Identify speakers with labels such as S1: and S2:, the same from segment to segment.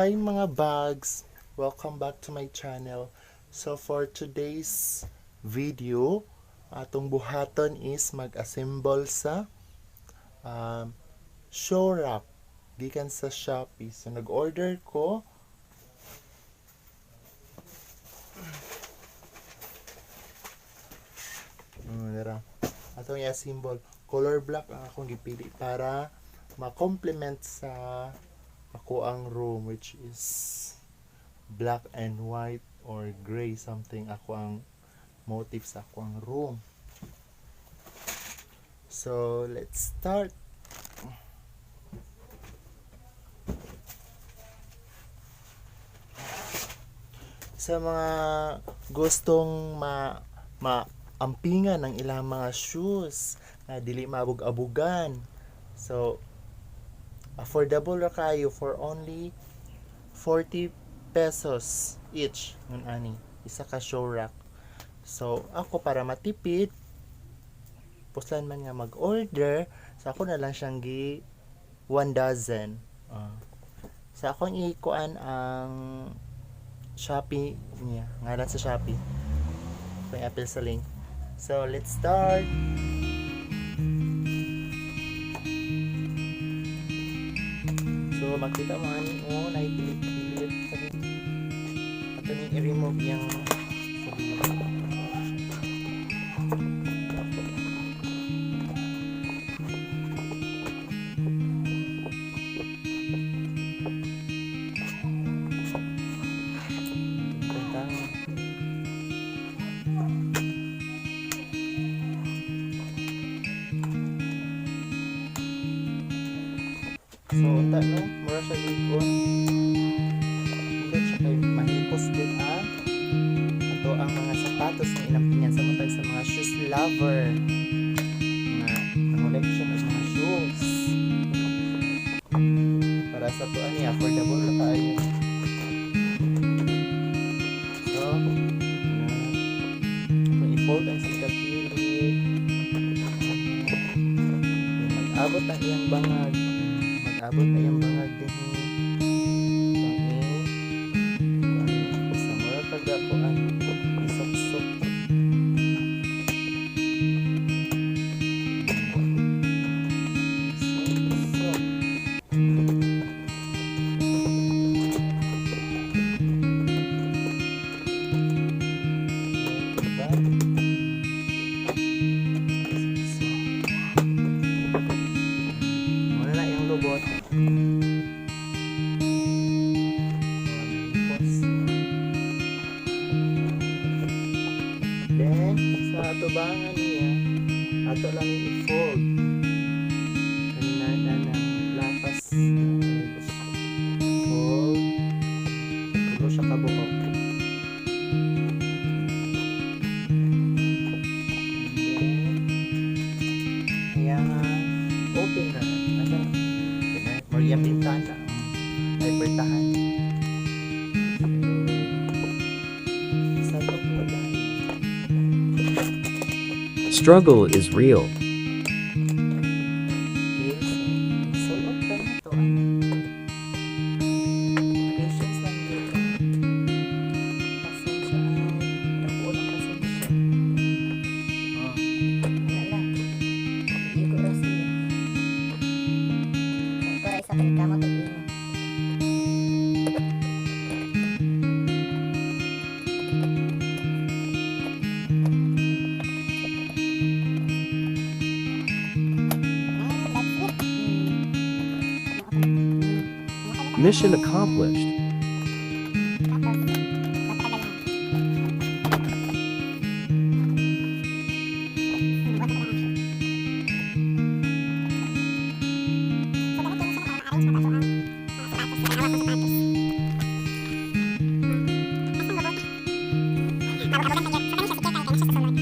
S1: Hi, mga bags! Welcome back to my channel. So for today's video, atong buhaton is mag-assemble sa shoe rack gikan sa Shopee. So nag-order ko. Dara. Atong i-assemble. Color black ang akong gipili para ma-complement sa ako ang room, which is black and white or gray something, ako ang motif sa ako ang room. So let's start. Sa mga gustong ma maampingan ang ilang mga shoes na dili maabog-abugan, so affordable ra kayo for only 40 pesos each ngun ani isa ka shoe rack. So ako, para matipid, puslan man nga mag-order, so ako na lang siyang gi 1 dozen. Sa akong ikuan ang Shopee niya, ngalan sa Shopee. So, i-apil sa link. So let's start. So makita mo ani, oh, naipilit-pilit kami. Ato ning i-remove yung sa. So, unta no, mura siya ligon. Hindi siya kay mahikos din ah. Ato ang mga sapatos na inampingan sa mutag sa mga shoes lover. Mga collection of mga shoes. Para sa to ani, affordable na kaayo. So, na kung i-fold ang sa kilid, mag-abot ang iyang bangag. Mag-abot na iyang bangag din. Sa mura pagkakuan, isuksok. Suksok. Diba? Suksok. Muna na iyang lubot. Tapos, then, sa atubangan niya, ato lang yung i-fold. Kanina na ng lapas na edge. Fold. Tulo siya kabuok. And then, ayan, open na. Ano? Or yung bintana. Ay, pertahan. So, sa to dahil.
S2: Struggle is real.
S1: Okay, so, sulot ka na to. Ano? Patience lang dito.
S3: Pasensya ay napuo ng pasensya.
S1: Oh.
S3: Wala lang. Igo raw siya. Para isa kay kamot og imo. And that's it.
S2: Mission accomplished.
S3: Tapos, matagal lang. So, ganito na siya naka-arrange pa ang mga sapatos. Hawak ko sapatos. Asa lubot? Abog-abogan sa So, kani siya secure kay kani siya sa sulod.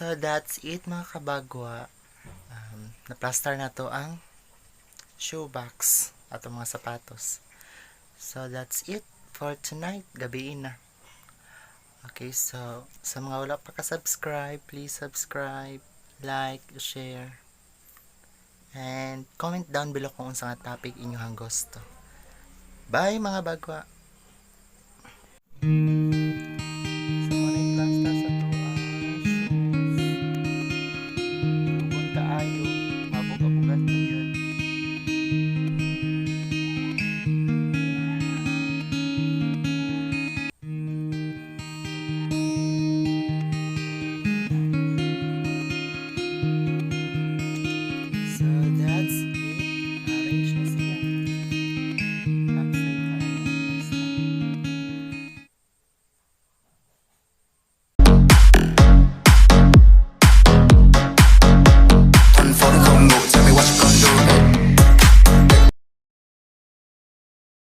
S1: So that's it, mga kabagwa. Na-plaster nato ang shoe box at ang mga sapatos. So that's it for tonight. Gabii na. Okay, so sa mga wala pa ka-subscribe, please subscribe, like, share, and comment down below kung unsa nga topic inyong gusto. Bye, mga bagwa!